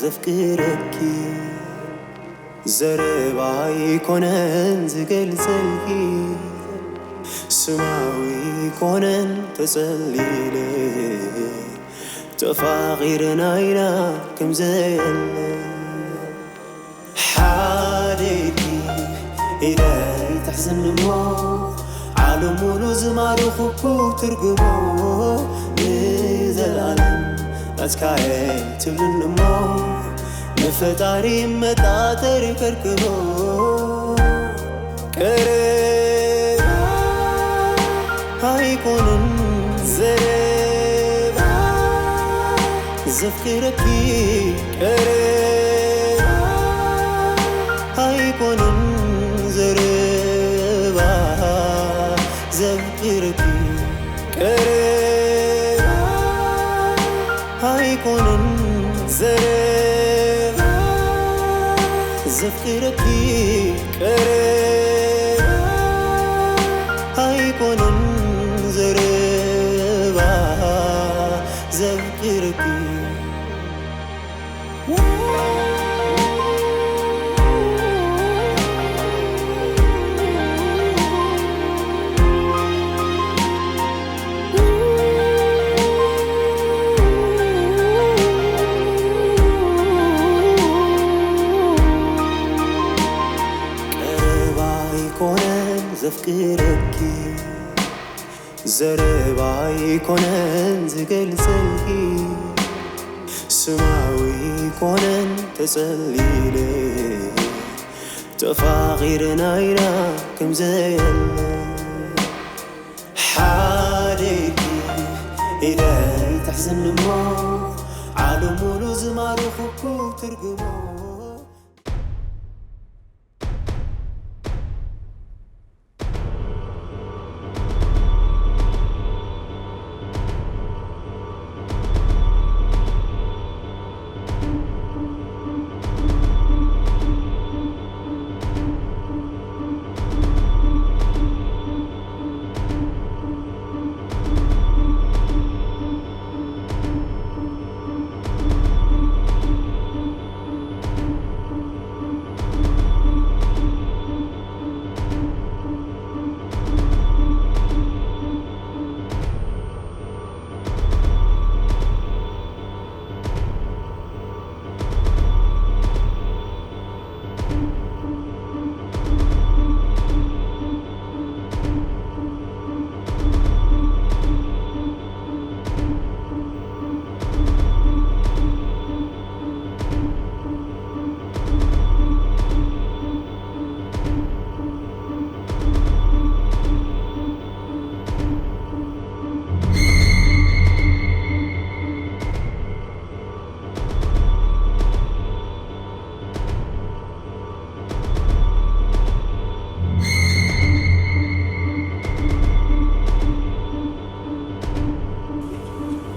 ዘፍቅረኪ ዘረባ ኣይኮነን ዝገልጸልኪ፣ ስማዊ ኣይኮነን ተጸሊለ፣ ተፋቒርና ኢና ከም ዘየለ። ሓደ ኢድኪ ኢደይ ትሕዝኒ እሞ፣ ዓለም ሙሉ ዝማረኹኩ ትርጉሞ፣ ንዘለኣለም ናትካየ ትብልኒ እሞ፣ ንፈጣሪ መጣጠሪ ከርክቦ። ቀረባ ኣይኮነን ዘረባ ዘፍቅረኪ፣ ቀረባ ኣይኮነን ዘረባ ዘፍቅረኪ፣ ቀረባ ኣይኮነን ዘረባ ዘፍቅረኪ፣ ቀረባ ኣይኮነን ዘረባ ዘፍቅረኪ። ቀረባ ኣይኮነን ዘፍቅረኪ፣ ዘረባ ኣይኮነን ዝገልጸልኪ፣ ስማዊ ኣይኮነን ተጸሊለ፣ ተፋቒርና ኢና ከም ዘየለ። ሓደ ኢድኪ ኢደይ ትሕዝኒ እሞ፣ ዓለም ሙሉ ዝማረኹኩ ትርጉሞ።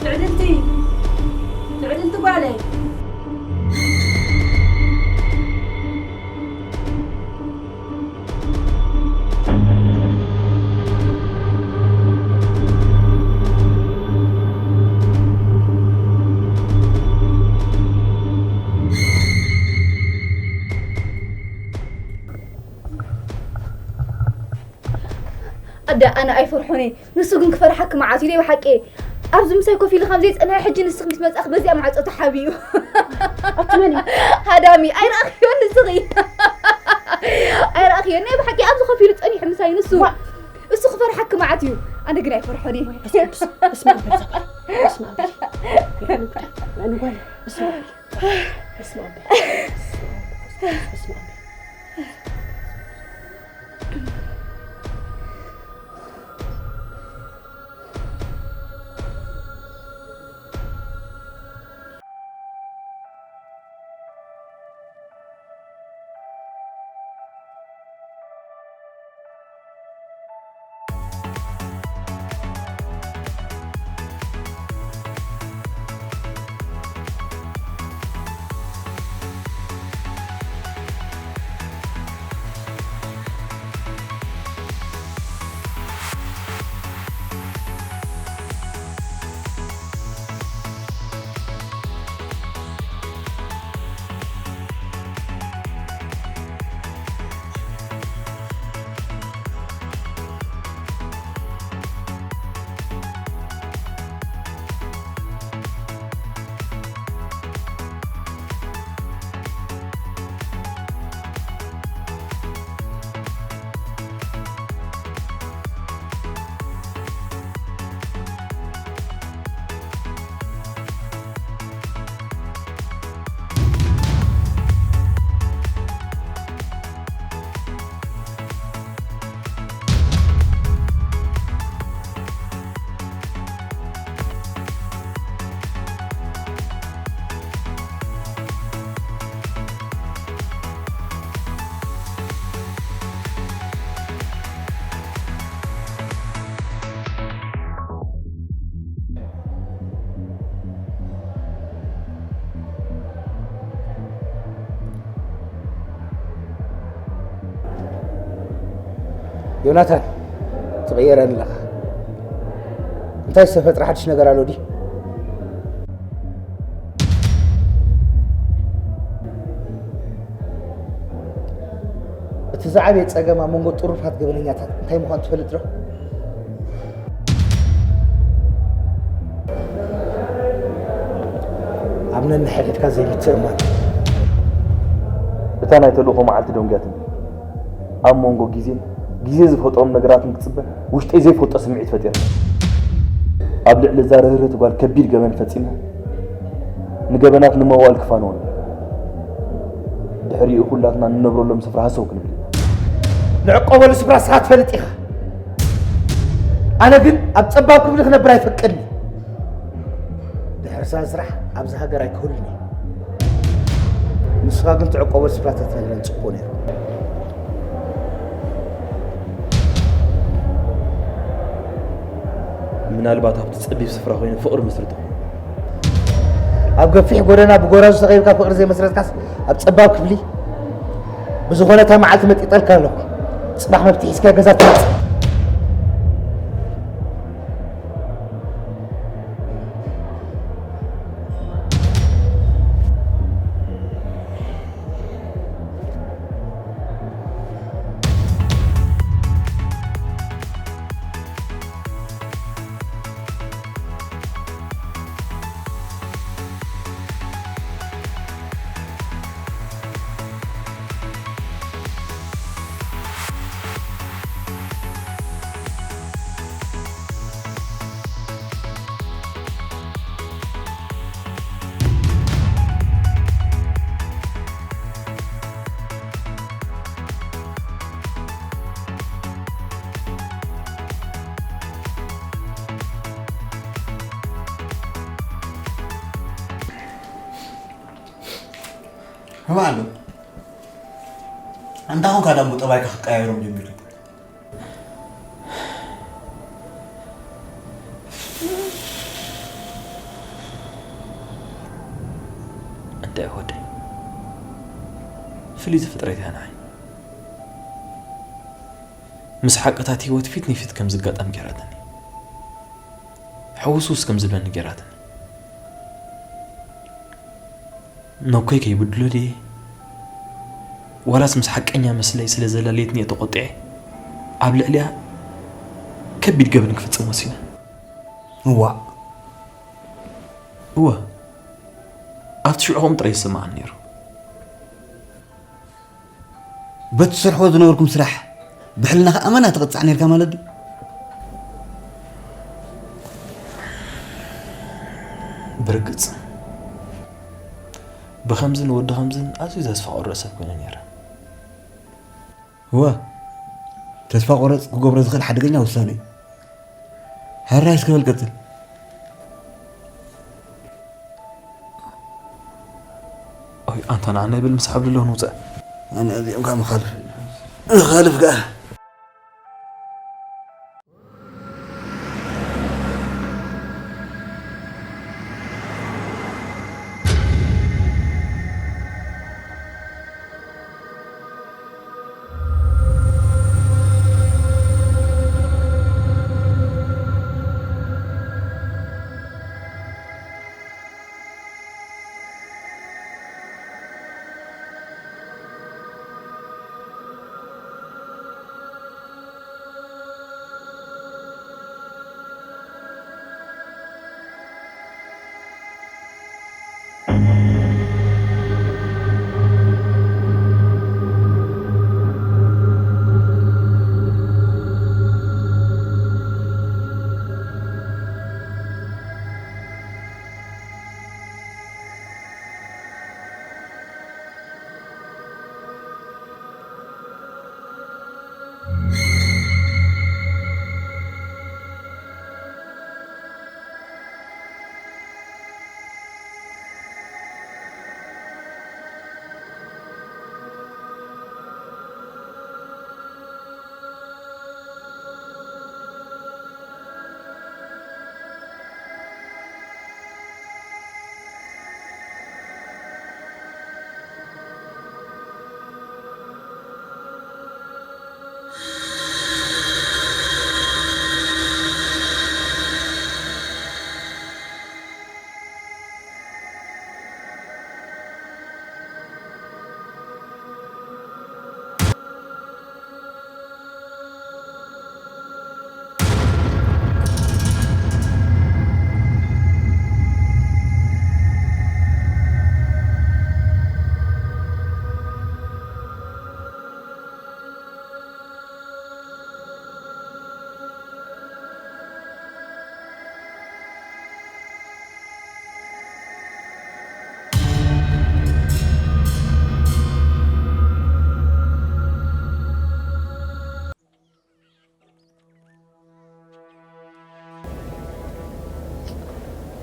ትዕድልቲ፣ ትዕድልቲ ጓለይ። ኣደ፣ ኣነ ኣይፈርሖን እየ። ንሱ ግን ክፈርሓኪ መዓት እዩ፣ ደይ ብሓቂ። ኣብዚ ምሳይ ኮፍ ኢሉ ከም ዘይጸንሐ፣ ሕጂ ንስኺ ምስ መጻእኪ በዚኣ ማዕጾ ተሓቢኡ። ኣቲ መን እዩ? ሃዳሚ፣ ኣይረኣኽዮን ንስኺ? ኣይረኣኽዮን? ናይ ብሓቂ ኣብዚ ኮፍ ኢሉ ጸኒሑ ምሳይ ንሱ። ዋ! እሱ ክፈርሓኪ መዓት እዩ። ኣነ ግን ኣይፈርሖን እየ። ወይ፣ በስመ ኣብ፣ በስመ ኣብ በል ዘባል። በስመ ኣብ በል። ንጓል፣ ንጓል፣ በስመ ኣብ በል። በስመ ኣብ በል። በስመ ኣብ በል። ዮናታን፣ ትቕየረኒ ኣለኻ። እንታይ ዝተፈጥረ ሓድሽ ነገር ኣሎ ድዩ? እቲ ዝዓበየ ጸገም ኣብ መንጎ ጥሩፋት ገበነኛታት እንታይ ምዃኑ ትፈልጥ ዶ? ኣብ ነንሕድሕድካ ዘይምትእምማን። እታ ናይ ተልእኾ መዓልቲ ደንጉያትኒ። ኣብ መንጎ ግዜን ግዜ ዝፈጥሮም ነገራትን ክጽበ ውሽጠይ ዘይፈልጦ ስምዒት ፈጢረ። ኣብ ልዕሊ እዛ ርህርህቲ ጓል ከቢድ ገበን ፈጺመ ንገበናት ንምእዋል ክፋነወን። ድሕሪኡ ኩላትና ንነብረሎም ስፍራ ሃሰው ክንብል ኢና። ንዕቆበሉ ስፍራ ንስኻ ትፈልጥ ኢኻ። ኣነ ግን ኣብ ጸባብ ክፍሊ ክነብር ኣይፈቅድን። ድሕሪ ሰዓት ስራሕ ኣብዚ ሃገር ኣይክህሉን እዩ። ንስኻ ግን ትዕቆበሉ ስፍራ ተትነግረን ጽቡቕ ነይሩ። ምናልባት ኣብቲ ጸቢብ ስፍራ ኮይነ ፍቕሪ መስርቶ። ኣብ ገፊሕ ጎደና ብጎራዙ ተኸቢብካ ፍቕሪ ዘይመስረትካስ ኣብ ጸባብ ክፍሊ? ብዝኾነ እታ መዓልቲ መጢጠልካ ኣለኹ። ጽባሕ መፍትሒ ሒዝካ ገዛ ትመጽእ። ከመይ ኣሎ? ኣንታ ኹንካ ዳሞ ጠባይካ ክቀያየሮም ጀሚሩ። እንታይ ወደይ፣ ፍልይቲ ፍጥረት እያ ንዓይ። ምስ ሓቅታት ህይወት ፊት ንፊት ከም ዝጋጠም ገይራትኒ። ሕውስውስ ከም ዝብለኒ ገይራትኒ። ነኮይ ከይብድሎ ድየ? ዋላስ ምስ ሓቀኛ መስለይ ስለ ዘላለየትኒ እየ ተቖጢዐ? ኣብ ልዕሊኣ ከቢድ ገበን ክፍጽም ወሲነ። እዋእ። እወ። ኣብቲ ሽዑ ከምኡ ጥራይ ይስምዓኒ ነይሩ። በቲ ትሰርሕዎ ዝነበርኩም ስራሕ ብሕልናኻ ኣመና ትቕጻዕ ነይርካ ማለት ድዩ? ብርግጽ፣ ብኸምዝን ወዲ ኸምዝን ኣዝዩ ተስፋ ቆርጽ ሰብ ኮይነ ነይረ። እወ፣ ተስፋ ቆረጽ ክገብሮ ዝኽእል ሓደገኛ ውሳነ እዩ። ሕራይ እስከ በል ቀጽል። ኦይ፣ ኣንታ ንዓና ይብል ምስ ሓብሊ ኣለዉ ንውጻእ። ኣነ እዚኦም ካብ መኻልፍ፣ መኻልፍ ከኣ።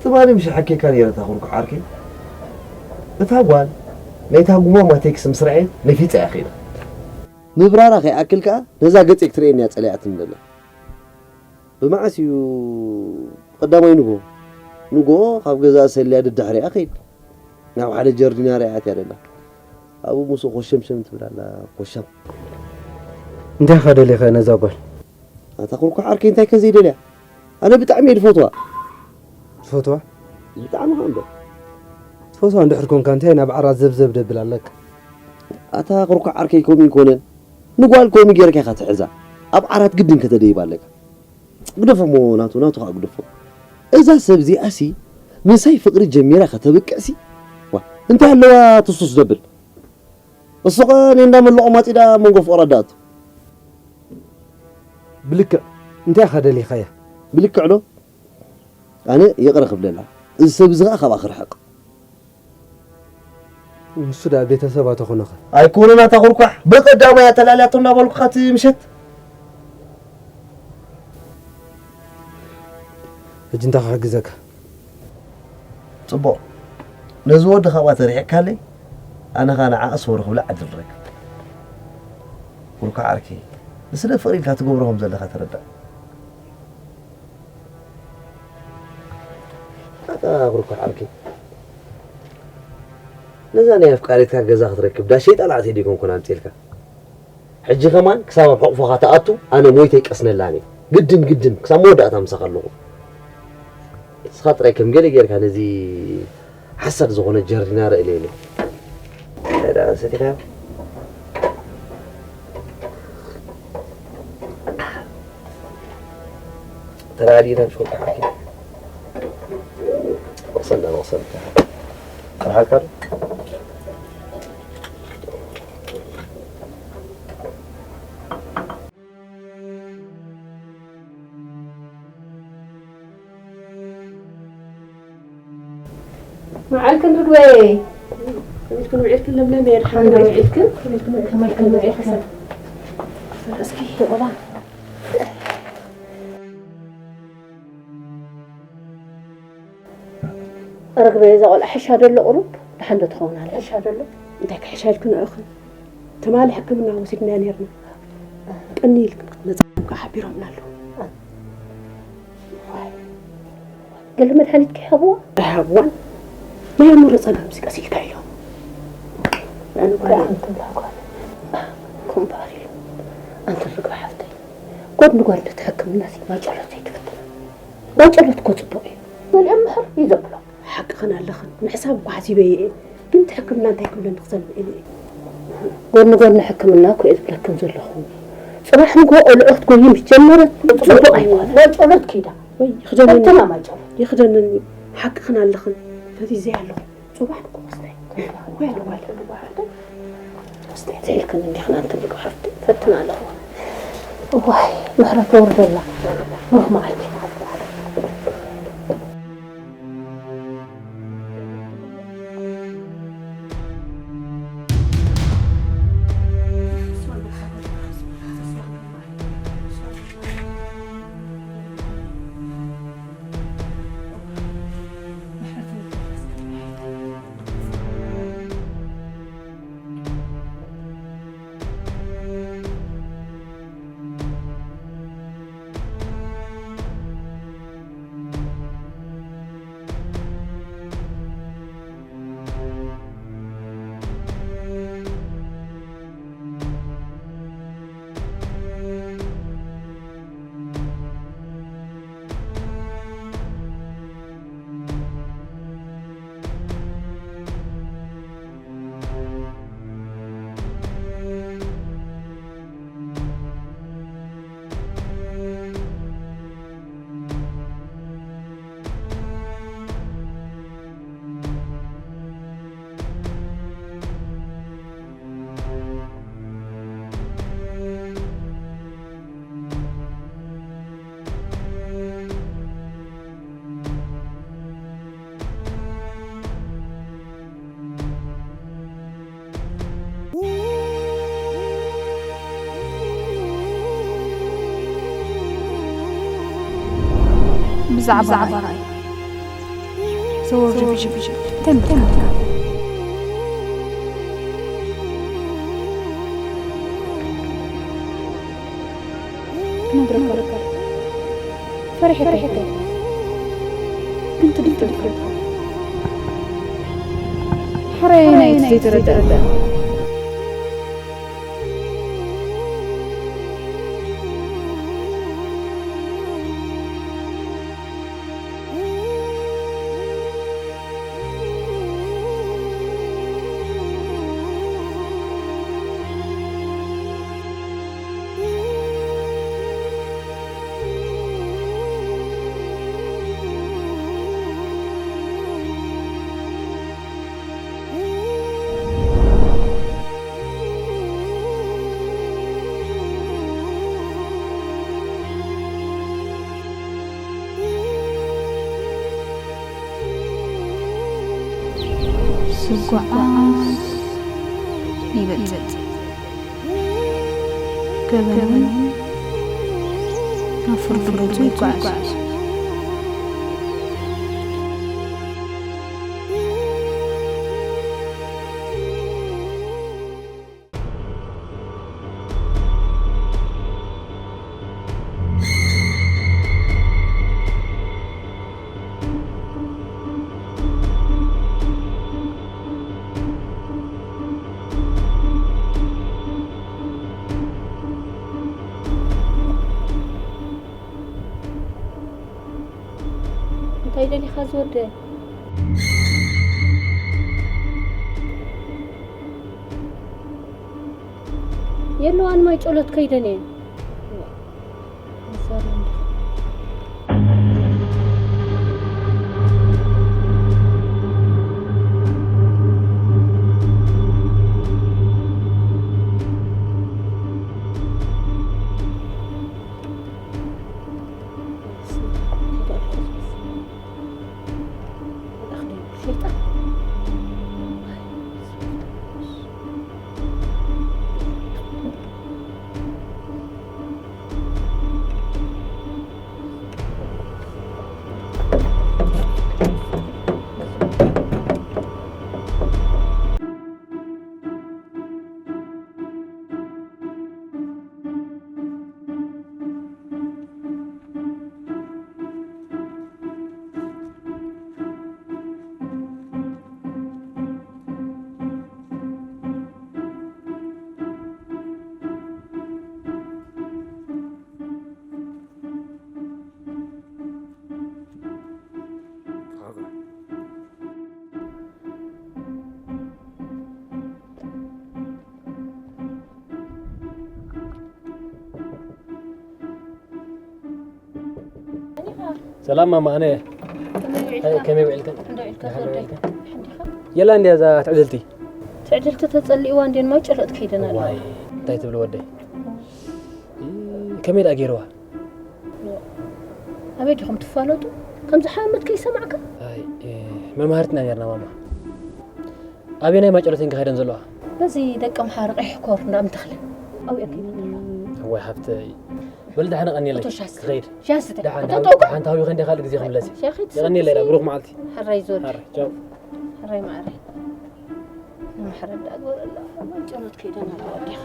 ትማሊ ምሽ ሓኪካ ነይረ እታ ኩርኩ ዓርከይ። እታ ጓል ናይታ ጉማማ ቴክስ ምስ ረኣየት ነፊጻ እያ ኸይዳ። ምብራራ ከይኣክል ከኣ ነዛ ገጸይ ክትርእየኒ እያ ጸሊኣትኒ ዘላ። ብመዓስ እዩ? ቀዳማይ ንግሆ። ንግሆ ካብ ገዛ ሰልያ ደድሕሪኣ ከይድ። ናብ ሓደ ጀርዲና ርኣያት እያ ዘላ። ኣብኡ ምስኡ ኮሸምሸም ትብል ኣላ። ኮሻም። እንታይ ኢኻ ደሊኻ ነዛ ጓል? ኣታ ኩርኩ ዓርከይ እንታይ ከ ዘይደልያ? ኣነ ብጣዕሚ እየ ዝፈትዋ። ትፈትዋ? ብጣዕሚ ኸኣ እምበር። ትፈትዋ እንድሕር ኮንካ እንታይ ናብ ዓራት ዘብዘብ ደብል ኣለካ? ኣታ ኩርኩ ዓርከይ ከምኡ ይኮነን። ንጓል ከምኡ ጌርካ ኢኻ ትሕዛ። ኣብ ዓራት ግድን ከተደይባ ኣለካ። ግደፎ እሞ ናቱ፣ ናቱ ኸኣ ግደፎ። እዛ ሰብ እዚኣሲ ምሳይ ፍቕሪ ጀሚራ ከተብቅዕሲ፣ ዋ፣ እንታይ ኣለዋ ትሱስ ደብል። እሱ ኸ እኔ እንዳመለቑ ማጺዳ መንጎ ፍቕራ ዳኣቱ። ብልክዕ እንታይ ኢኻ ደሊኻያ? ብልክዕ ዶ? ኣነ ይቕረ ክብለላ። እዚ ሰብ እዚ ኸኣ ካብኣ ክርሕቕ። ንሱ ደኣ ቤተሰባ ተኾነኸ? ኣይኮነን ኣታ ኩርኳሕ፣ ብቐዳማይ ኣተላልያቶ እናበልኩኻ እቲ ምሸት። ሕጂ እንታይ ክሕግዘካ? ጽቡቕ። ነዚ ወዲ ካብኣ ተርሒቕካለይ፣ ኣነ ኸኣ ንዓኣ ሰውሪ ክብላ ዕድል ረክብ። ኩርኳሕ ዓርከይ፣ ንስለ ፍቕሪ ኢልካ ትገብሮ ከም ዘለኻ ተረዳእ። ኣታ ኩርኳሕ ዓርከይ፣ ነዛ ናይ ኣፍቃሪትካ ገዛ ክትረክብ ዳ ሸይጣን ኣዕተይ ደይኮንኩን ኣምጽኤልካ። ሕጂ ከማን ክሳብ ኣብ ሕቑፎኻ ትኣቱ ኣነ ሞይተ ኣይቀስነላን እየ። ግድን ግድን ክሳብ መወዳእታ ምሳኻ ኣለኹ። ንስኻ ጥራይ ከም ገለ ጌርካ ነዚ ሓሳድ ዝኾነ ጀርዲና ርእ ኢለ ኢለ። እንታይ ደኣ ሰቲኻዮ? ተላዕሊና ንሽኮር ክሓኪ። ወሰንዳ፣ ወሰንዳ። ጥርሓልካ ዶ? መዓልክን ርግበይ። ከመይክን ውዒልክን ለምለም? የድሓን ውዒልክን? ከመይክን ውዒልክን? እስኪ ይቕባ። ርግበይ፣ እዛ ቆልዓ ሕሻ ደሎ ቁሩብ ደሓን ዶ ትኸውን ኣላ? ሕሻ ደሎ? እንታይ ክሕሻ ኢልክን ኣእኽን? ትማሊ ሕክምና ወሲድናያ ነይርና። ቅኒ ኢልክን ክትመጻ እኮ ሓቢሮምና ኣለዉ። ዋይ። ገለ መድሃኒት ከይሃብዋ? ኣይሃብዋን። ናይ ኣእምሮ ጸገም ሲ ቀስ ኢልካ ኢሎም። ኣነ እኮ ኣንቱም ላጓል። ኮምባር ኢሉ። ኣንቱም ርግበ ሓፍተይ። ጓድ ንጓድ ነቲ ሕክምና ሲ ማጨሎት ዘይትፍትና። ማጨሎት እኮ ጽቡቕ እዩ። ገሊኦም ምሕር እዩ ዘብሎ። ሓቅኽን ኣለኽን። ንሕሳብ እኮ ሓሲበ እየ። ግን እቲ ሕክምና እንታይ ክብለኒ ክሰምዕ ኢለ እየ። ጎኒ ጎኒ ሕክምና እኮ እየ ዝብለክን ዘለኹ። ጽባሕ ንግሆ ቆልዑ ክትጎዪ ምስ ጀመረት ጽቡቕ ኣይኮነን። ማጨሎት ኪዳ። ወይ ይኽደነኒ። ፈትና ማጨሎት። ይኽደነኒ። ሓቅኽን ኣለኽን። ፈዚዘ ኣለኹ። ጽባሕ ንግሆ መስታይ። ወይ ኣልዋል። መስታይ። ዘኢልክን እንዲኽን ኣንተ ንግሆ ሓፍቲ። ፈትና ኣለኹ። እዋይ፣ ምሕረት የውርደላ። ብሩኽ መዓልቲ። ብዛዕባ ራእይ። ዘወርዱ ብሽብሽ ተንብርካ ክነግረካ ፈሪሐካ ግን ትድፍር። ሕራይ ናይ ዘይተረዳእ። ስጓዓዝ ይበልጽ፣ ገበን እውን ናብ ፍርዲ ገጹ ይጓዓዝ። እንታይ ደሊኻ ዝወደ? የለዋን ማይ ጸሎት ከይደን እየን። ሰላም ማማ፣ ኣነ እየ። ከመይ ውዒልካ? ከመይ ውዒልክን? እንዶ ውዒልካ ደሓን ትወደይ? ውዒልካ? ደሓን ዲኻ? የላ እንድያ እዛ ትዕድልቲ። ትዕድልቲ ተጸሊእዋ እንድየን ማይ ጨሎጥ ከይደን ኣለዋ። ዋይ፣ እንታይ ትብል ወደይ? እ፣ ከመይ ደኣ ገይርዋ? ኣበይ ዲኹም ትፋለጡ? ከምዚ ሓመድ ከይሰማዕካ? ኣይ፣ እ፣ መማህርትና ኔርና ማማ። ኣበየናይ ማጨሎት እየን ከይደን ዘለዋ? በዚ ደቂ ኣምሓሩ ቀይሕ ኮር እንዳ እምተኽለ። ኣብኡ እየን ከይደን ዘለዋ። እዋይ ሃብተይ። በል ደሓን ቀንየለይ። እቶ ሻስተ። ክኸይድ። ሻስተ። ደሓን፣ ተጠውቀ? ደሓን ተሃዊኸ እንደ ካልእ ግዜ ክምለስ እየ። ሻኺ ትስምቲ። የቐንየለይ፣ ብሩኽ መዓልቲ። ሕራይ ዞዲ። ሕራይ፣ ቻው። ሕራይ ማዕረ። ንምሕረት ደኣ ግበረላ። ማጨሎት ከይደን ኣለዋ ኣዴኻ።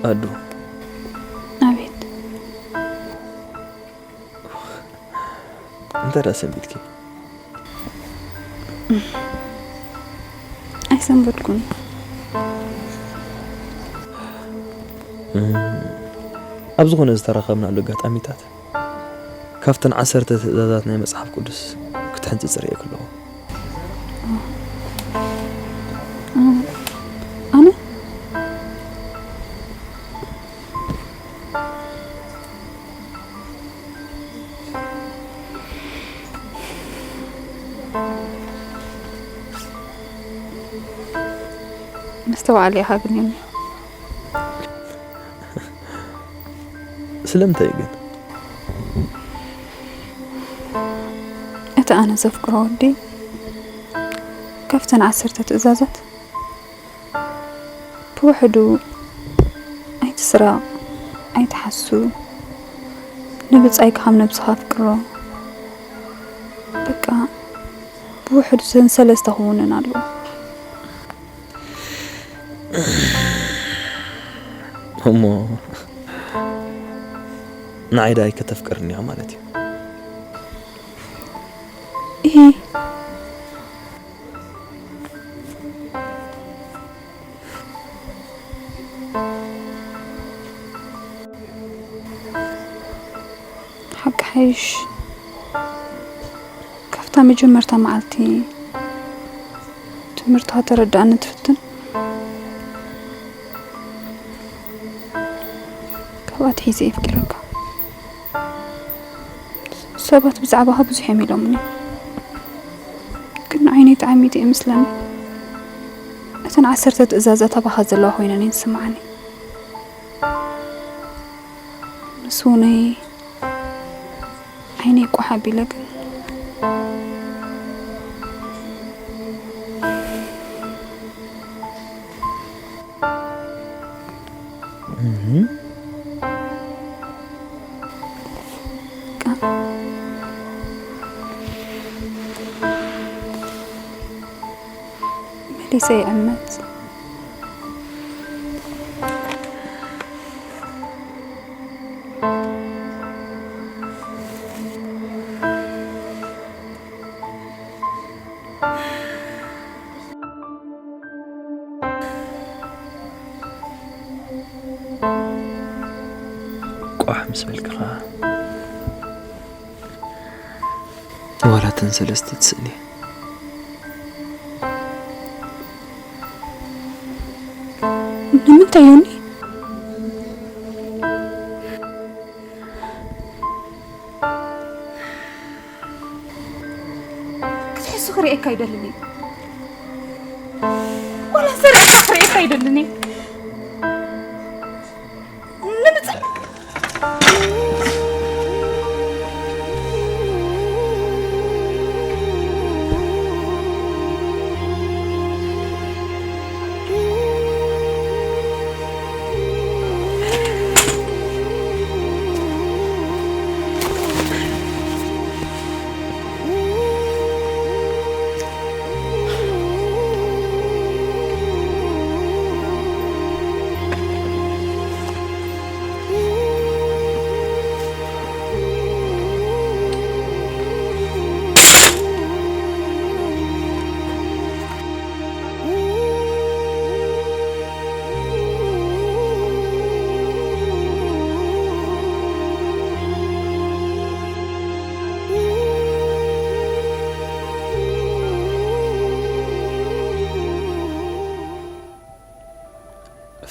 ኣዱ። ኣቤት። ተዳ ሰንቢትኪ? ኣይሰንበድኩን። ኣብ ዝኾነ ዝተራኸብናሉ ኣጋጣሚታት ካብተን ዓሰርተ ትእዛዛት ናይ መጽሓፍ ቅዱስ ክትሕንጽጽ ርእየ ከለኹ። ኣነ መስተውዓሊ ኢኻ ግን ዮኒ። ስለምንታይ ግን? እቲ ኣነ ዘፍቅሮ ወዲ ካብተን ዓሰርተ ትእዛዛት ብውሕዱ ኣይትስረቕ፣ ኣይትሓሱ፣ ንብጻይካ ከም ነብስኻ ኣፍቅሮ። በቃ ብውሕዱ ዘን ሰለስተ ክውንን ኣለዎ። እሞ ንዓይ ደኣ ኣይከተፍቅርኒ ኢኻ ማለት እዩ? እሂ። ሓቂ ሓይሽ ካብታ መጀመርታ መዓልቲ ትምህርትኻ ተረዳእኒ ትፍትን ካብኣ ትሒዘ የፍቂረካ። ሰባት ብዛዕባኻ ብዙሕ እዮም ኢሎምኒ፣ ግን ንዓይነይ ተዓሚተ ይመስለኒ። እተን ዓሰርተ ትእዛዛት ኣባኻ ዘለዋ ኮይነን እየን ዝስምዓኒ። ምስ ውነይ ዓይነይ ቋሕ ኣቢለ ግን መሊሰ ይዕመት። ቋሕ ምስ በልክኻ ዋላ እተን ሰለስተ ትስእን እየ። ንምንታይ ዮኒ? ክትሕሱ ክርእየካ ኣይደልን እየ። ዋላ ሰሪዕካ ክርእየካ ኣይደልን እየ። ንምጻ-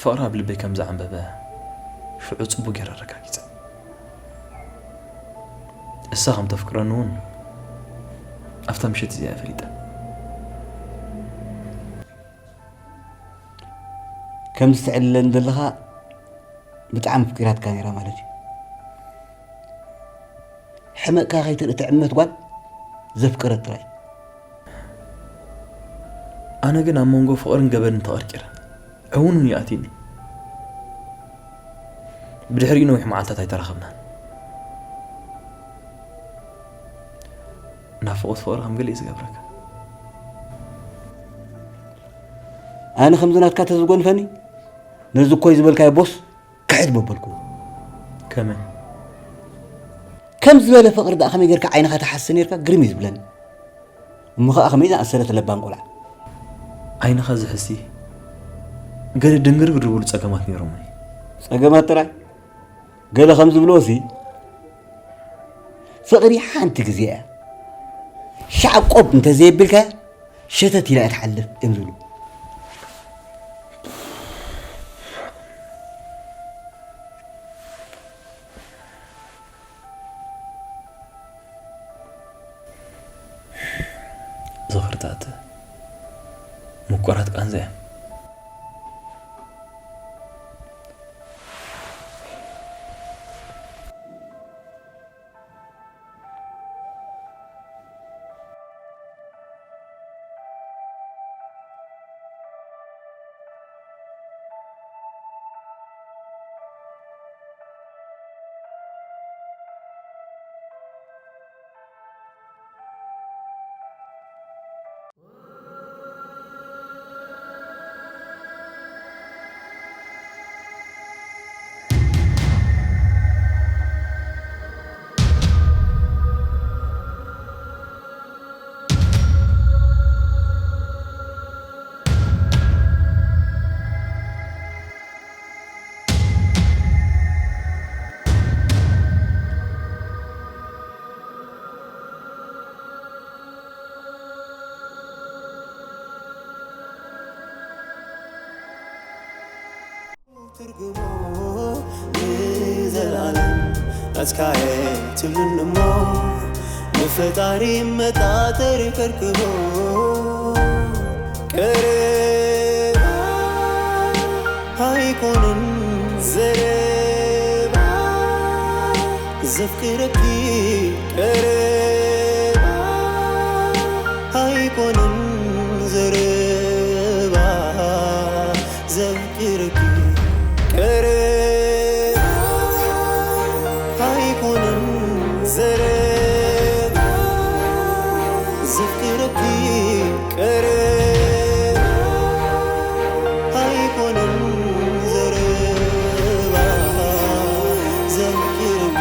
ፍቕራ ኣብ ልበይ ከም ዝዓንበበ ሽዑ ጽቡቕ ገይረ ኣረጋጊጸ። እሳ ከም ተፍቅረኒ እውን ኣብታ ምሸት እዚኣ ፈሊጠ። ከምዚ ትዕልለኒ ዘለኻ ብጣዕሚ ኣፍቂራትካ ነይራ ማለት እዩ። ሕመቕካ ከይትርኢ ትዕመት ጓል ዘፍቀረት ጥራይ። ኣነ ግን ኣብ መንጎ ፍቕርን ገበንን ተቐርቂረ። ዕውንን ይኣትኒ። ብድሕሪኡ ነዊሕ መዓልታት ኣይተራኸብናን። ናፍቖት ፍቕሪ ከም ገሊእ ዝገብረካ። ኣነ ከምዚ ናትካ ተዝጎንፈኒ ነዚ እኮይ ዝበልካዮ ቦስ ክሕድ መበልኩ። ከመይ? ከም ዝበለ ፍቕሪ ደኣ ከመይ ጌርካ ዓይንኻ ትሓሲ ኔርካ ግርም እዩ ዝብለኒ። እሞ ኸኣ ከመይ ዝኣሰለት ለባም ቆልዓ። ዓይንኻ ዝሕሲ ገለ ድንግርግር ዝብሉ ጸገማት ኔሮምኒ። ጸገማት ጥራይ? ገለ ከም ዝብልዎሲ ፍቕሪ ሓንቲ ግዜ እያ። ሻዕ ቆብ እንተዘየቢልካያ ሸተት ኢላ እያ ትሓልፍ እዮም ዝብሉ። ዝኽርታት ምቁራት ቃንዛ እዮም። ትርጉሙ ንዘለዓለም ናትካየ ትብልን እሞ ንፈጣሪ መጣጠሪ ከርክቦ ቀረባ ኣይኮንን ዘረባ ዘፍቅረኪ ቀረባ ኣይኮንን ዘረባ ዘፍቅረኪ ቀረባ ኣይኮንን ዘረባ ዘፍቅረኪ ቀረባ ኣይኮንን ዘረባ ዘፍቅረኪ